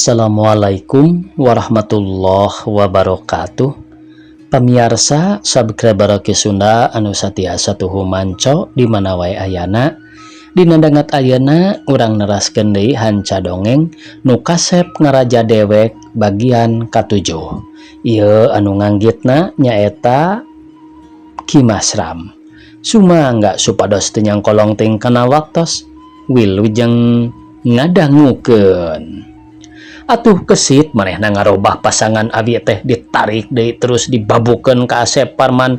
Assalamualaikum warahmatullahi wabarakatuh. Pamiarsa subscriber Ki Sunda anu satiasa tuhu manco di mana wae ayana. Dina danget ayeuna urang neraskeun deui hanca dongeng Nu Kasep Ngaraja Dewek bagian katujuh. Ieu anu nganggitna nyaeta Ki Masram. Sumangga supados teu nyangkolong teuing kana waktos. Wilujeng ngadangukeun. Atuh kesit manehna ngarobah pasangan awi teh, ditarik deui, terus dibabukeun ka Asep Parman.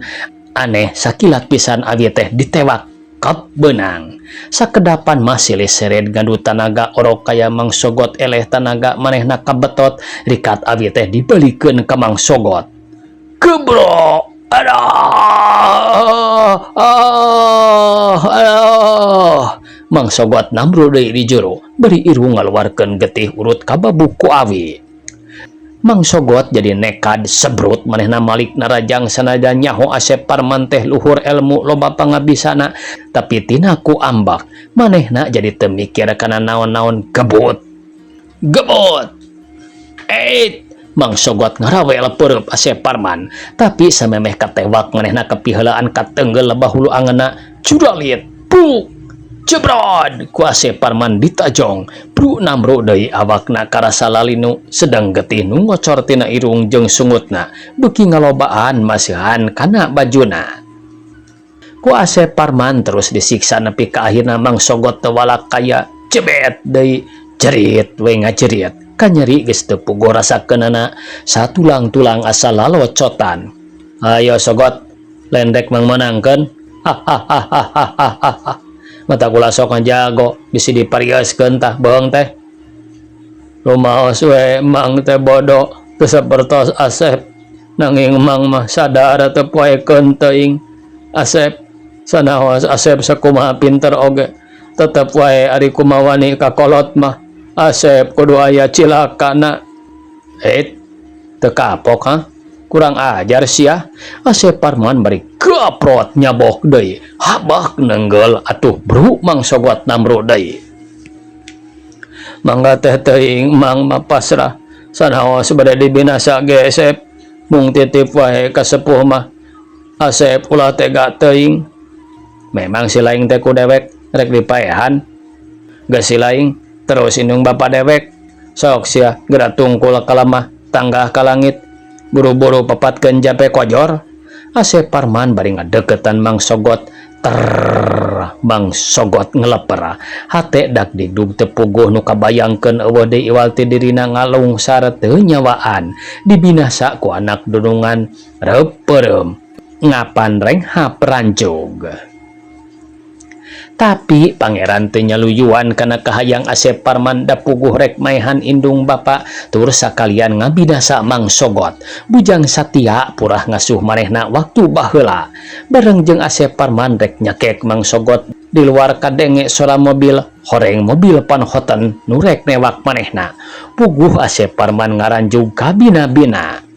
Aneh, sakilat pisan awi teh ditewak kap beunang. Sakedapan mah silih sered ngadu tanaga, orok kaya Mang Sogot eleh tanaga, manehna kabetot, rikat awi teh dibalikeun ka Mang Sogot. Gebro, aduh, ah, aduh. Mang Sogot namru deui di jero, bari irung ngaluarkeun getih, urut kababuk ku awi. Mang Sogot jadi nekad, sebrut manehna malik narajang. Sanajan nyaho Asep Parman teh luhur ilmu, loba pangabisana, tapi tina ku ambak manehna jadi teu mikir kana naon-naon. Gebut, gebut, eit. Mang Sogot ngarawel peureub Asep Parman, tapi samemeh katewak manehna kapiheulaan, katenggel lebah hulu angeunna, curalit puk jebrod ku Asep Parman ditajong. Bru, namro deui, awakna karasa lalinu, sedang getih nu ngocor tina irung jeung sungutna beuki ngalobaan, masihan kana bajuna. Ku Asep Parman terus disiksa nepi ka akhirna Mang Sogot teu walak kaya. Jebet deui, jerit we ngajerit, kanyeri geus teu puguh rasakeunana, satulang-tulang asa lalocotan. "Ayo Sogot, lendek Mang menangkeun." "Hahaha, mata kula sok ngajago, bisi diparioskeun tah beung teh. Rumaos we Mang teh bodoh teu sapertos Asep, nanging Mang mah sadar teu poekeun teuing Asep. Sanaos Asep sakumaha pinter oge, tetep wae ari kumawani ka kolot mah Asep kudu aya cilakana. Eh, teu kapok ha? Kurang ajar sia." Asep Parman bari gaprot nyabok deui, habak nenggel. Atuh bru, Mang Sogot namru deui. "Mangga teh teuing, Mang mah pasrah sanaos bade dibinasa ge. Asep mung titip wae ka sepuh mah, Asep ulah tega teuing. Memang si laing teh ku dewek rek dipaehan. Geus si laing terus indung bapa dewek. Sok sia geura tungkul ka lemah, tanggah ka langit, buru-buru papatkeun jampe kojor." Asep Parman bari ngadeukeutan Mang Sogot ter. Mang Sogot ngeleper, hate dak digdug, teu puguh nu kabayangkeun euweuh deui iwal ti dirina ngalungsar teu nyawaan, dibinasa ku anak dunungan reup peureum ngapan renghap rancug. Tapi pangeran teu nyaluyuan kana kahayang Asep Parman, da puguh rek maehan indung bapa tur sakalian ngabinasa Mang Sogot, bujang satia purah ngasuh manehna waktu baheula. Bareng jeung Asep Parman rek nyakek Mang Sogot, di luar kadenge sora mobil, horeng mobil Van Houten nu rek newak manehna. Puguh Asep Parman ngaranjug kabina-bina.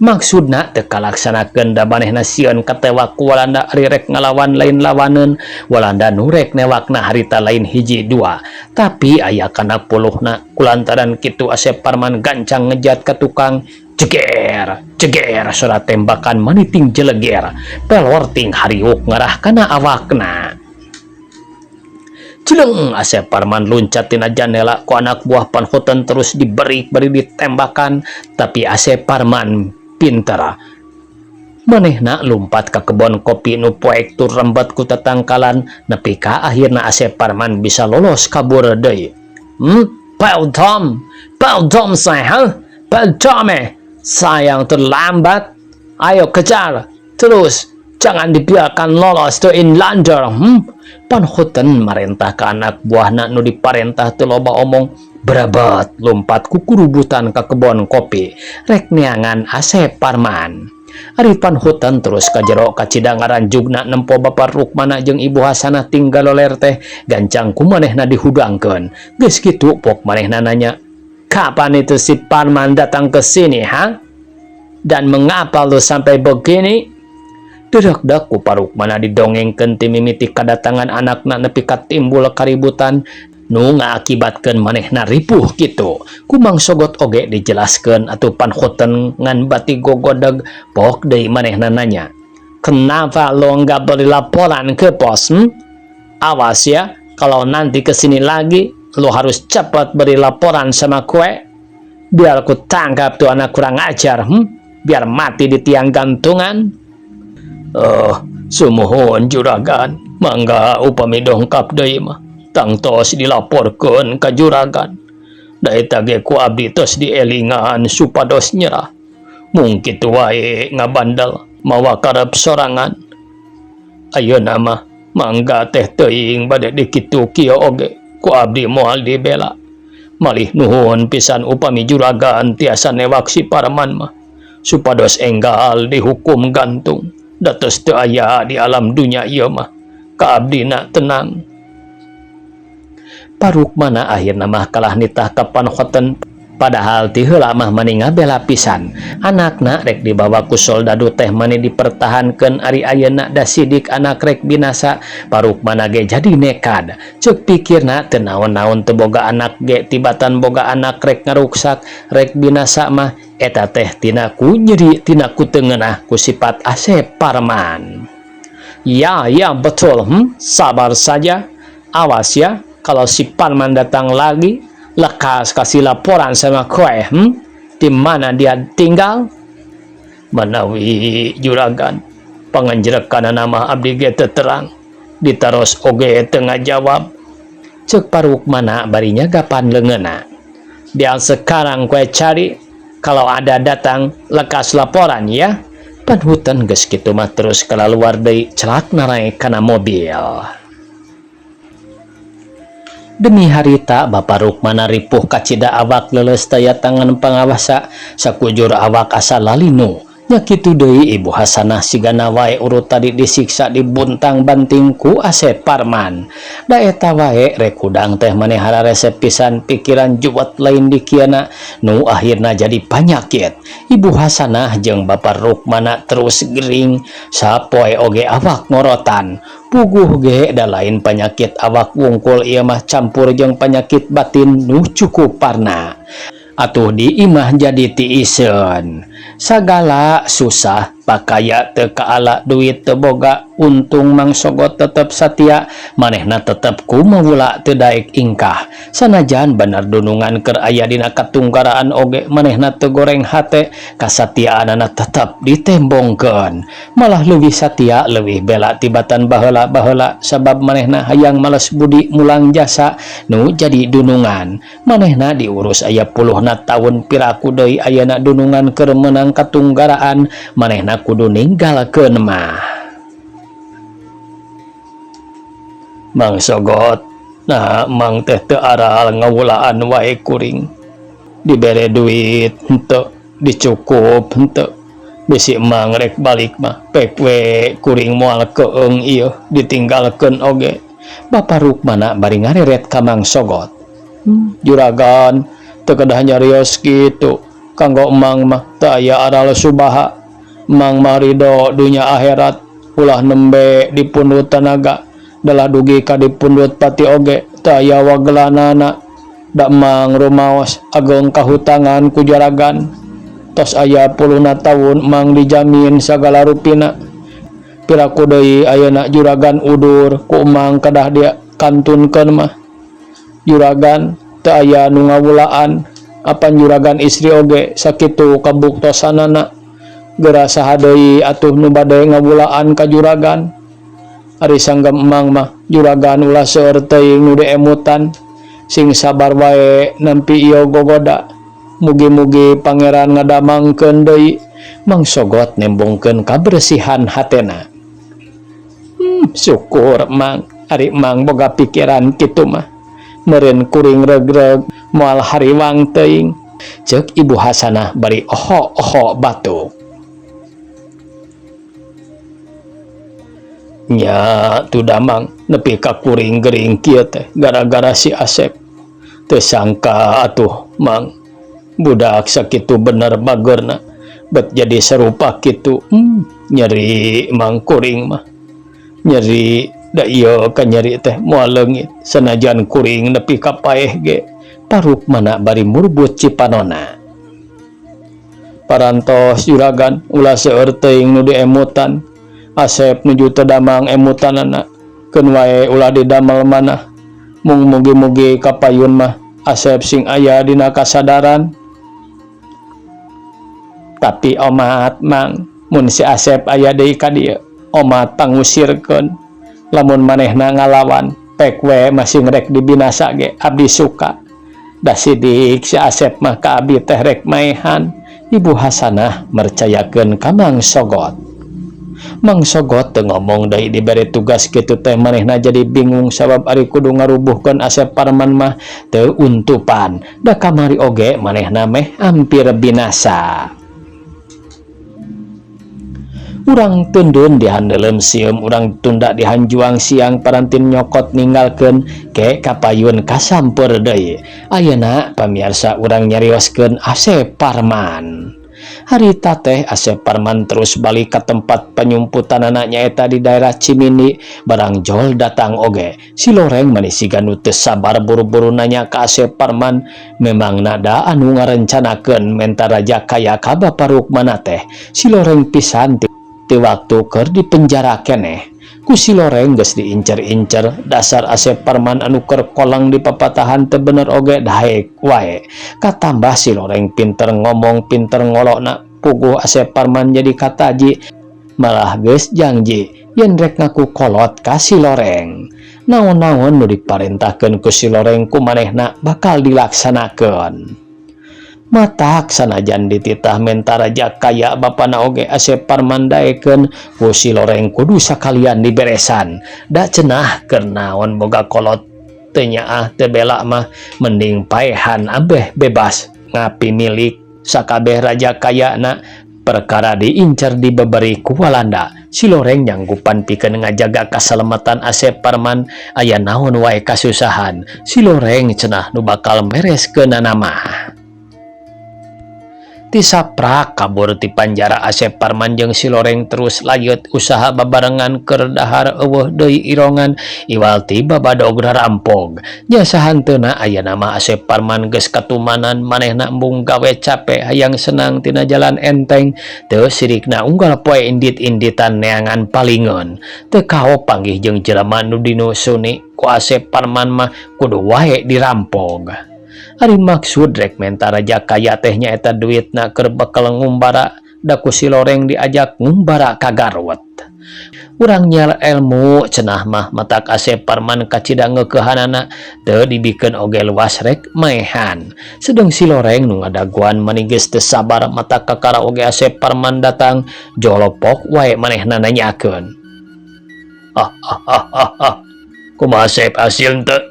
Maksudna teu kalaksanakeun, da manehna sieun katewak ku Walanda. Ari rek ngalawan lain lawaneun, Walanda nu rek newakna harita lain hiji dua, tapi aya kana puluhna. Kulantaran kitu Asep Parman gancang ngejat ka tukang. Jeger jeger, sora tembakan maniting jeleger, pelor ting hariuk ngarah kana awakna. Jeleng, Asep Parman luncat tina jandela, ku anak buah Van Houten terus diberi beri ditembakan, tapi Asep Parman pinter, manehna lumpat ka kebon kopi nu poek tur rembat ku tetangkalan, nepi ka akhirna Asep Parman bisa lolos kabur deui. Pardon, pardon saya, pardon, sayang terlambat. Ayo kejar, terus, jangan dibiarkan lolos to inlander. Van Houten marentah ke anak buahna. Nu diparentah teu loba omong, berabat lompat kukurubutan ke kebon kopi rek neangan Asep Parman. Ari Van Houten terus ka jero kacida ngaranjugna, nempo Bapak Rukmana jeung Ibu Hasanah tinggal loler teh, gancang ku manehna dihudangkeun. Geus kitu pok manehna nanya, "Kapan itu si Parman datang ke sini, ha? Dan mengapa lu sampai begini?" Dedak ku Pak Rukmana didongengkeun ti mimiti kadatangan anakna nepi ka timbul kaributan. Nu ngaakibatkeun manehna ripuh kitu. Ku Mang Sogot oge dijelaskeun atuh panhoten ngan bati gogodeg pok deui manehna nanya. Kenapa lo nggak beri laporan ke pos? Hmm? Awas ya, kalau nanti kesini lagi, lo harus cepat beri laporan sama kue. Biar ku tangkap tuh anak kurang ajar, Biar mati di tiang gantungan. Oh, sumuhun juragan, mangga upami dongkap deui mah. Tangtos dilaporkeun ka juragan. Da eta ge ku abdi tos dielingan supados nyerah. Mung kitu wae ngabandel mawa karep sorangan. Ayeuna mah mangga teh teuing bade dikitu kieu oge ku abdi moal dibela. Malih nuhun pisan upami juragan tiasa newak si Parman mah supados enggal dihukum gantung. Datos teu aya di alam dunya ieu mah. Ka abdina tenang. Parukmana akhirna mah kalah nitah ka panhoten padahal ti heula mah mani ngabela pisan. Anakna rek dibawa ku soldadu teh mani dipertahankeun ari ayeuna da sidik anak rek binasa. Parukmana ge jadi nekad. Ceuk pikirna teu naon-naon teu boga anak ge tibatan boga anak rek ngaruksak rek binasa mah eta teh tina ku nyeri tina ku teu ngeunah ku sifat Asep Parman. Ya, ya betul, Sabar saja. Awas ya, kalau si Parman datang lagi, lekas kasih laporan sama kue, Di mana dia tinggal? Manawi juragan, panganjrekan nama abdi ge teu terang, ditaros oge teu ngajawab. Ceuk Parukmana bari nyagapan leungeunna. Biar sekarang kue cari, kalau ada datang, lekas laporan ya. Panhutan geus kitu mah terus kalaluar deui celak naraek kana mobil. Demi harita Bapak Rukmana ripuh kacida awak leuleus taya tangan pangawasa sakujur awak asa lalinu. Nya kitu deui Ibu Hasanah sigana wae urut tadi disiksa dibuntang-banting ku Asep Parman. Da eta wae rek hudang teh maneh hararesep pisan pikiran juwet lain dikiana nu akhirna jadi panyakit. Ibu Hasanah jeung Bapak Rukmana terus gering sapoe oge awak ngorotan. Puguh ge da lain panyakit awak wungkul ieu mah campur jeung panyakit batin nu cukup parna. Atuh di imah jadi tiiseun. Sagala susah pakaya teu kaala duit teu boga untung Mang Sogot tetep satia manehna tetep kumawula teu daek ingkah. Sanajan bener dunungan keur aya dina katunggaraan oge manehna teu goreng hate kasatiaanana tetep ditembongkeun. Malah leuwih satia leuwih bela tibatan baheula-baheula sabab manehna hayang males budi mulang jasa nu jadi dunungan. Manehna diurus aya puluhna taun piraku deui ayana dunungan keur meunang katunggaraan manehna kudu ninggalkeun mah. Mang Sogot, nah mang teh teu aral ngawulaan wae kuring. Dibere duit henteu, dicukup henteu. Bisi mang rek balik mah pek we kuring moal keung ieu ditinggalkeun oge. Bapa Rukmana bari ngareret ka Mang Sogot. Juragan teu kedah nyarios kitu. Kanggo emang mah teu aya aral subaha. Mang mah ridho dunya akhirat ulah nembe dipundhut tanaga. Dalah dugi ka dipundhut pati oge teu aya wagelanana. Da emang rumaos ageng kahutangan ku jaragan. Tos aya puluhna taun mang dijamin sagala rupina. Piraku deui ayeuna juragan udur ku emang kedah dia kantunkeun mah. Juragan teu aya nu ngawulaan. Apan juragan istri oge sakitu kabuktosanana. Geura saha deui atuh nu bade ngawulaan ka juragan. Ari sanggem emang mah juragan ulah seueur teuing nu diemutan. Sing sabar wae nampi ieu gogoda. Mugi-mugi pangeran ngadamangkeun deui. Mang Sogot nembongkeun kabersihan hatena. Syukur mang, ari mang boga pikiran kitu mah. Meureun kuring regreg moal hariwang teuing. Ceuk Ibu Hasanah bari oho-oho batuk. Nya tu damang nepi ka kuring gering kieu teh gara-gara si Asep. Teu sangka atuh mang budak sakitu bener bageurna bet jadi serupa kitu. Nyeri mang kuring mah. Nyeri Da ieu kanyeri teh moal leungit sanajan kuring nepi ka paeh ge. Parukmana bari murbut cipanona. Parantos juragan ulah seueur teuing nu diemutan. Asep nuju teu damang emutanana. Keun wae ulah didamel manah. Mung mugi-mugi kapayun mah Asep sing aya dina kasadaran. Tapi omat mang mun si Asep aya deui ka dieu omat pangusirkeun. Lamun manehna ngalawan pek we masih rek dibinasa ge abdi suka. Da sidik si Asep mah ka abdi teh rek maehan. Ibu Hasanah mercayakeun ka Mang Sogot. Mang Sogot teu ngomong deui dibere tugas kitu teh manehna jadi bingung sabab ari kudu ngarubuhkeun Asep Parman mah teu untupan. Da kamari oge manehna meh ampir binasa. Urang tundun dihandeuleum sieum urang tunda dihanjuang siang parantin nyokot ninggalkeun ke kapayun kasampeur deui. Ayeuna pamiarsa urang nyarioskeun Asep Parman. Harita teh Asep Parman terus balik ka tempat panyumputanana nyaeta di daerah Cimindi barang jol datang oge. Si Loreng mani siga nu teu sabar buru-buru nanya ka Asep Parman memang nada anu ngarencanakeun menta raja kaya ka Bapa Rukmana teh. Si Loreng pisan ti waktu keur di penjara keneh. Ku si Loreng geus diincer-incer dasar Asep Parman anu keur koleng di papatahan teu bener oge daek wae. Katambah si Loreng pinter ngomong pinter ngolokna puguh Asep Parman jadi kataji malah geus janji yen rek ngaku kolot ka si Loreng. Naon-naon nu diparentahkeun ku si Loreng ku manehna bakal dilaksanakeun. Matak sanajan dititah menta raja kaya bapana oge Asep Parman daekeun ku si Loreng kudu sakalian diberesan. Da cenah keur naon boga kolot teu nyaah teu bela mah mending paehan ambeh bebas ngapi milik sakabeh raja kayana perkara diincar dibeberi ku Walanda. Si Loreng nyanggupan pikeun ngajaga kasalamatan Asep Parman aya naon wae kasusahan. Si Loreng cenah nu bakal mereskeunana mah. Tisaprak kabur ti panjara Asep Parman jeung si Loreng terus layut usaha babarengan keur dahar eueuh deui irongan iwal ti babadog rarampog. Nya sahanteuna ayeuna mah Asep Parman geus katumanan manehna embung gawe cape hayang senang tina jalan enteng teu sirikna unggal poe indit-inditan neangan palingeun. Teu kaop panggih jeung jelema nu dinusuni ku Asep Parman mah kudu wae dirampog. Ari maksud rek menta raja kaya teh nyaeta duitna keur bekel ngumbara da ku si Loreng diajak ngumbara ka Garut. Urang nyiar ilmu cenah mah matak Asep Parman kacida ngeukehanana teu dibikeun oge luas rek maehan. Sedeng si Loreng nu ngadaguan mani geus teu sabar matak kakara oge Asep Parman datang jolopok wae manehna nanyakeun. Ah ah ah ah ah. Kumaha Asep hasil teu?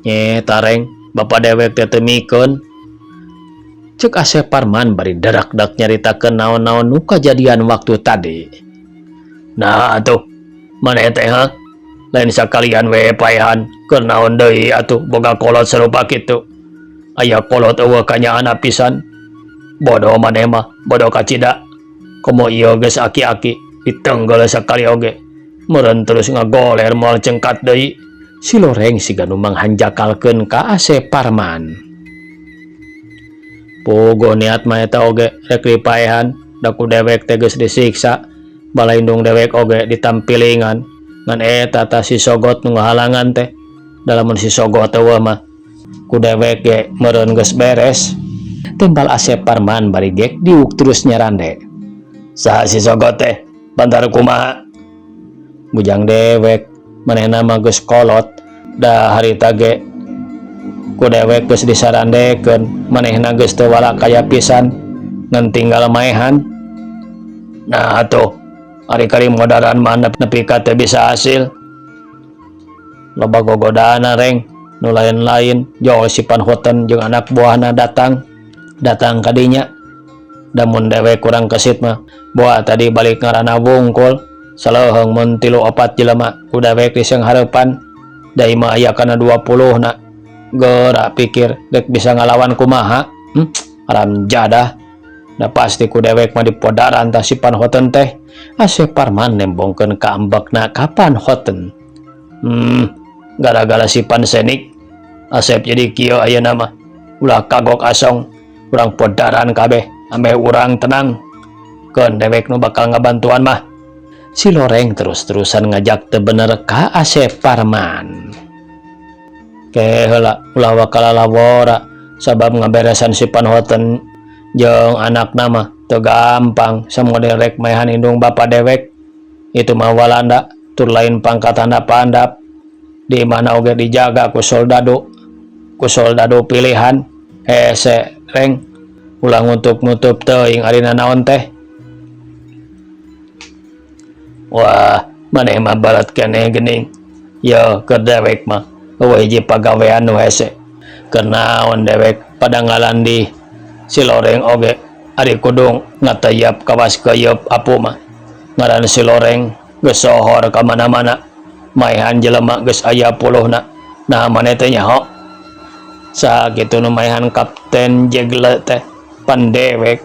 Nye tareng bapa dewek teh teu mikeun. Cek Asep Parman bari darak-dak nyaritakeun naon-naon nu kajadian waktu tadi. Nah atuh maneh teh ha lain sakalian we paehan keur naon deui atuh boga kolot sarupa kitu. Aya kolot eueuh kanyaahna pisan. Bodoh maneh mah, bodoh kacida. Komo ieu geus aki-aki ditenggel sakali oge. Meureun terus ngagoler moal cengkat deui. Si Loreng siga nu manghanjakalkeun ka Asep Parman. Puguh niat mah eta oge rek dipaehan da ku dewek teh geus disiksa. Balaindung dewek oge ditampilingan ngan eta tah si Sogot nu ngahalangan teh. Da lamun si Sogot eueuh mah ku dewek ge meureun geus beres. Timbal Asep Parman bari gek diuk terus nyarande. Saha si Sogot teh? Bantar kumaha? Bujang dewek manehna mah geus kolot da harita ge ku dewek geus disarandekeun manehna geus teu walakaya pisan ngan tinggal maehan. Nah atuh ari kari modaran mah nepi ka teu bisa hasil. Loba gogodaana reng nu lain-lain jol si Panhoten jeung anak buahna datang datang ka dinya. Da mun dewek kurang kesit mah boa tadi balik ngaranna wungkul. Saleuheung mun 3-4 jelema ku dewek di sanghareupan da imah aya kana 20 na. Geura pikir dek bisa ngalawan kumaha? Haram jadah. Da pasti ku dewek mah dipodaran tah si Panhoten teh. Asep Parman nembongkeun kaambekna ka Panhoten. Gara-gara si Pansenik Asep jadi kieu ayeuna mah. Ulah kagok asong, urang podaran kabeh ambeh urang tenang. Keun dewek nu bakal ngabantuan mah. Si Loreng terus-terusan ngajak teu bener ka Asep Parman. Ke heula ulah waka lalawora sabab ngaberesan si Panhoten jeung anakna mah teu gampang samodel rek maehan indung bapa dewek. Itu mah Walanda tur lain pangkat handap-handap. Di mana oge dijaga ku soldado pilihan. Hese reng ulah ngutup-ngutup teuing ari nanaon teh. Wah, maneh mah barat keneh geuning. Yo keur dewek mah euweuh hiji pagawean nu hese. Keur naon dewek pada ngalandi si Loreng oge ari kudu ngateyap kawas keuyeub apu mah. Ngaran si Loreng geus sohor ka mana-mana. Maehan jelema geus aya puluhna. Nah maneh teh nyaho. Saha kitu nu maehan Kapten Jegle teh pan dewek.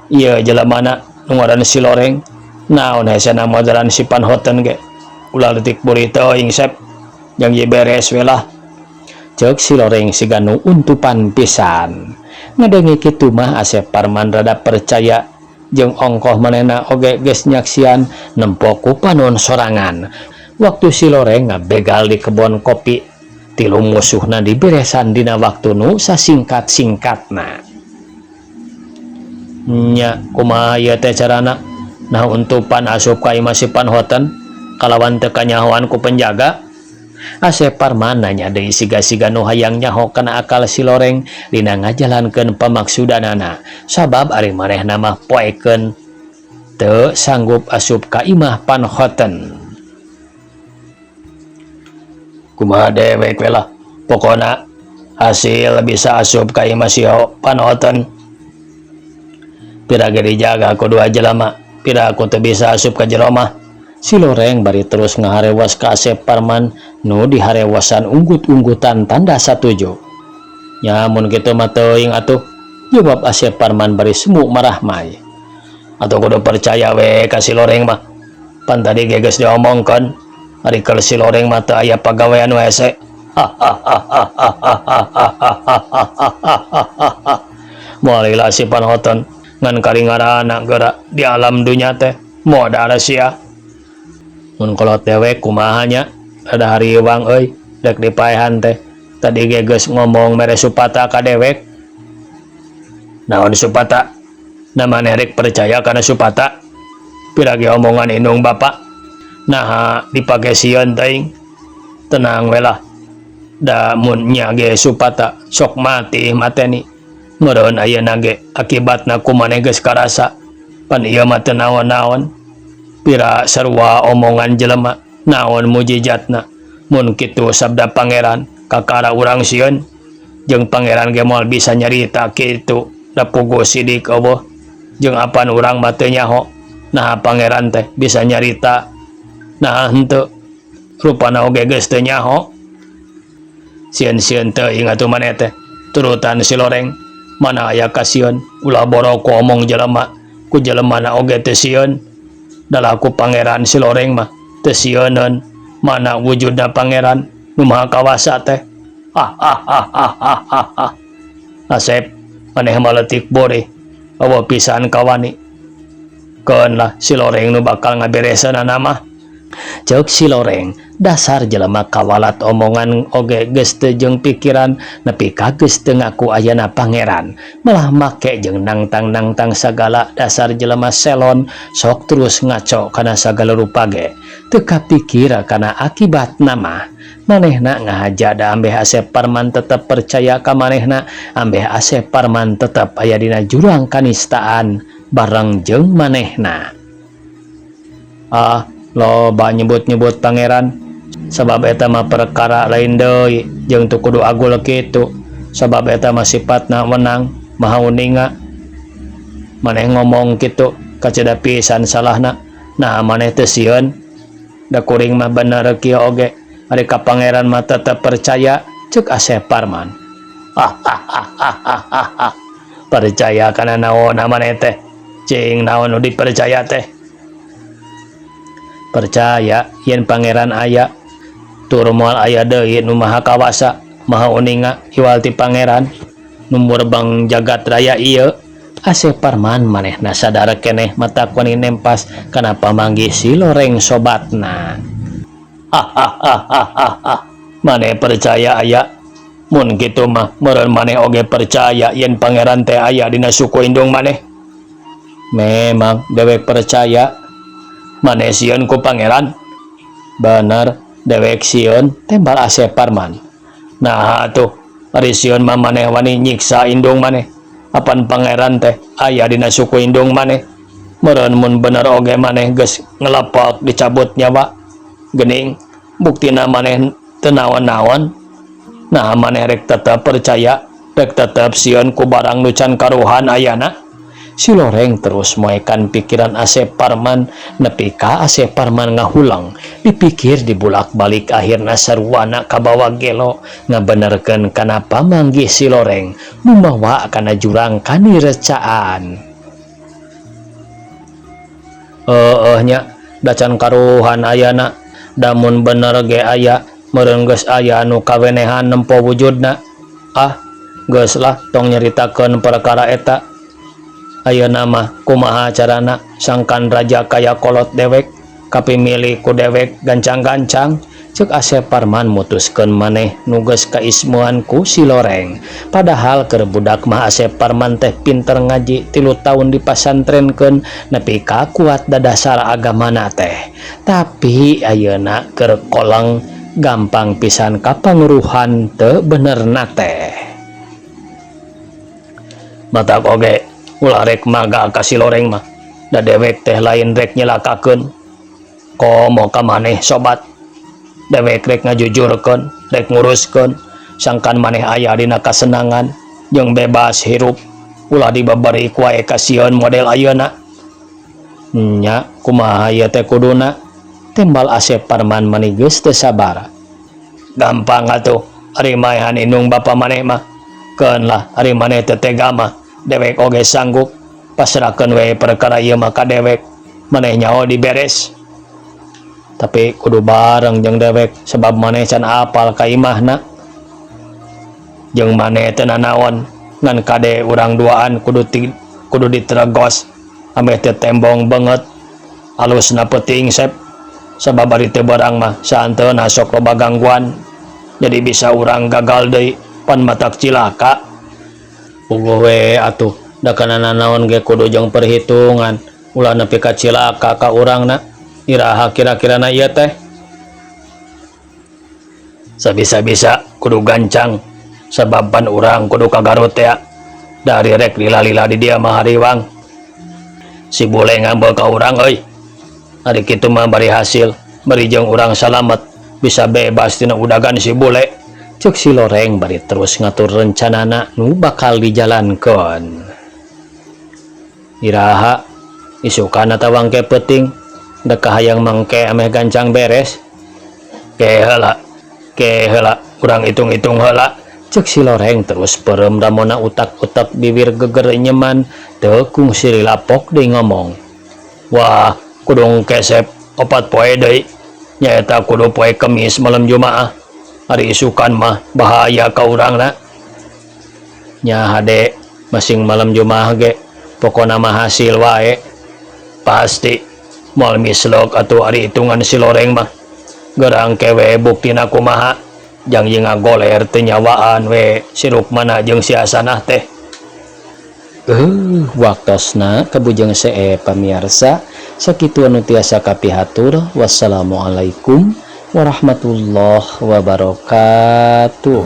Ieu jelemana nu ngaran si Loreng. Naon hesena modaran si Panhoten ge. Ulah leutik buri teuing Sep. Jang beres we lah. Ceuk si Loreng siga nu untupan pisan. Ngadenge kitu mah Asep Parman rada percaya jeung ongkoh manehna oge geus nyaksian nempo ku panon sorangan. Waktu si Loreng ngabegal di kebon kopi, tilu musuhna diberesan dina waktu nu sasingkat-singkatna. Nya kumaha ieu teh carana? Nah untupan asup ka imah si Panhoten kalawan teu kanyahoan ku penjaga. Asep Parman nanya deui siga-siga nu hayang nyaho kana akal si Loreng dina ngajalankeun pamaksudanana. Sabab ari manehna mah poekeun teu sanggup asup ka imah Panhoten. Kumaha dewek we lah, pokona hasil bisa asup ka imah si Panhoten. Pira ge dijaga ku dua jelema, pira aku teu bisa asup ka jero mah. Si Loreng bari terus ngaharewas ka Asep Parman nu diharewasan unggut-unggutan tanda satuju. Nya mun kitu mah teuing atuh, jawab Asep Parman bari semu marahmai. Atuh kudu percaya we ka si Loreng mah. Pan tadi ge geus diomongkeun, ari keur si Loreng mah teu aya pagawean nu hese. Moal lila si Panhoten ngan karingarana geura di alam dunya teh modar sia. Mun kolot dewek kumaha nya, rada hariwang euy dek dipaehan teh. Tadi ge geus ngomong mere supata ka dewek. Naon supata? Na maneh rek percaya kana supata? Pira ge omongan indung bapa? Naha dipake sieun teuing. Tenang we lah. Da mun nya ge supata sok mati mateni. Meureun ayeuna ge akibatna ku maneh geus karasa. Pan ieu mah teu naon-naon. Pira sarua omongan jelema naon mujijatna. Mun kitu sabda pangeran kakara urang sieun. Jeung pangeran ge moal bisa nyarita kitu da puguh sidik eueuh. Jeung apan urang mah teu nyaho. Naha pangeran teh bisa nyarita naha henteu. Rupana oge geus teu nyaho. Sieun-sieun teuing atuh maneh teh. Turutan si Loreng mana aya kasieun ulah boro ku omong jelema ku jelemana oge teu sieun. Dalaku pangeran si Loreng mah teu sieuneun mana wujudna pangeran nu maha kawasa teh. Asep maneh mah leutik boreh eueuh pisan kawani. Keun lah si Loreng nu bakal ngaberesanana mah. Ceuk si Loreng dasar jelema kawalat omongan oge geus teu jeung pikiran nepi ka geus teu ngaku ayana pangeran malah make jeung nangtang-nangtang sagala dasar jelema selon sok terus ngaco kana sagala rupa ge teu kapikir kana akibatna mah. Manehna ngahaja da ambeh Asep Parman tetep percaya ka manehna ambeh Asep Parman tetep aya dina jurang kanistaan bareng jeung manehna. Ah, loba nyebut-nyebut pangeran sabab eta mah perkara lain deui jeung teu kudu agul kitu sabab eta mah sifatna wenang maha uninga. Maneh ngomong kitu kacida pisan salahna. Nah maneh teu sieun da kuring mah bener kieu oge ari ka pangeran mah tetep percaya ceuk Asep Parman. Percaya kana naon maneh teh? Cing naon nu dipercaya teh? Percaya yen Pangeran aya, tur moal aya deui nu maha kawasa, maha uninga iwal ti Pangeran nu murbeng jagat raya ieu. Asep Parman manehna sadar keneh matak wani nempas kana pamanggih si Loreng sobatna. Hahaha, maneh percaya aya? Mun kitu mah meureun maneh oge percaya yen Pangeran teh aya dina suku indung maneh. Memang dewek percaya. Maneh sieun ku Pangeran? Bener, dewek sieun, tembal Asep Parman. Nah atuh, ari sieun mah maneh wani nyiksa indung maneh. Apan Pangeran teh aya dina suku indung maneh. Meureun mun bener oge maneh geus ngelepak dicabut nyawa. Geuning, buktina maneh teu naon-naon. Nah, maneh rek tetep percaya, rek tetep sieun ku barang nu can karuhan ayana. Si Loreng terus moekan pikiran Asep Parman nepi ka Asep Parman ngahulang dipikir dibulak-balik, akhirna saruana kabawa gelo ngabenerkeun kana pamanggih si Loreng nu mawa kana jurang kanirecaan. Heueuh nya, da can karuhan ayana. Da mun bener ge aya, meureun geus aya nu kawenehan nempo wujudna. Ah, geus lah, tong nyaritakeun perkara eta. Ayeuna mah kumaha carana sangkan raja kaya kolot dewek kapimilih ku dewek gancang-gancang, cek Asep Parman mutuskeun maneh nu geus kaismean ku si Loreng. Padahal keur budak mah Asep Parman teh pinter ngaji, 3 taun dipasantrenkeun nepi ka kuat dadasar agamana teh. Tapi ayeuna keur koleng gampang pisan kapangaruhan teu benerna teh. Matak oge ulah rek maga ka si Loreng mah, da dewek teh lain rek nyelakakeun komo ka maneh sobat. Dewek rek ngajujurkeun, rek nguruskeun sangkan maneh aya dina kasenangan jeung bebas hirup, ulah dibabari wae kasieun model ayeuna. Nya, kumaha ieu teh kuduna, tembal Asep Parman mani geus teu sabar. Gampang atuh, ari maehan indung bapa maneh mah keun lah. Ari maneh teu tega mah dewek oge sanggup, pasrahkeun we perkara ieu mah ka dewek, maneh nyaho diberes. Tapi kudu bareng jeung dewek sebab maneh can apal ka imahna jeung maneh teu nanaon, ngan kade urang duaan kudu ti, kudu diteregos ameh teu tembong beungeut alusna peuting sep, sabab ari teu barang mah saanteuna sok loba gangguan, jadi bisa urang gagal deui, pan matak cilaka. Puguh we atuh, da kana nanaon ge kudu jeung perhitungan, ulah nepi ka cilaka ka urangna. Iraha kira-kirana ieu teh? Sabisa-bisa kudu gancang sabab pan urang kudu ka Garut ya, dari rek lila-lila di dia mah hariwang si bule ngambil ka urang euy. Ari kitu mah bari hasil, bari jeung urang salamet, bisa bebas tina udagan si bule, cek si Loreng bari terus ngatur rencanana nu bakal dijalankeun. Iraha, isukan atawa engke peuting? Da kahayang mangke ameh gancang beres. Ke heula, ke heula, urang hitung-hitung heula, cek si Loreng terus perem ramona utak-utak bibir geger nyeman teu kungsi lapok deui ngomong. Wah, kudu kesep 4 poe deui, nyaeta kudu poe Kemis malam Jumaah. Ari isukan mah bahaya ka urangna. Nya hade masing malam Jumaah ge, pokona mah hasil wae pasti moal mislok atuh ari hitungan si Loreng mah. Gerang kewe buktina kumaha, jang ye ngagoler teu nyawaan we si Rukmana jeung si Hasanah teh. Waktosna kabujeng see pamiarsa, sakitu anu tiasa kapihatur. Wassalamualaikum warahmatullahi wabarakatuh.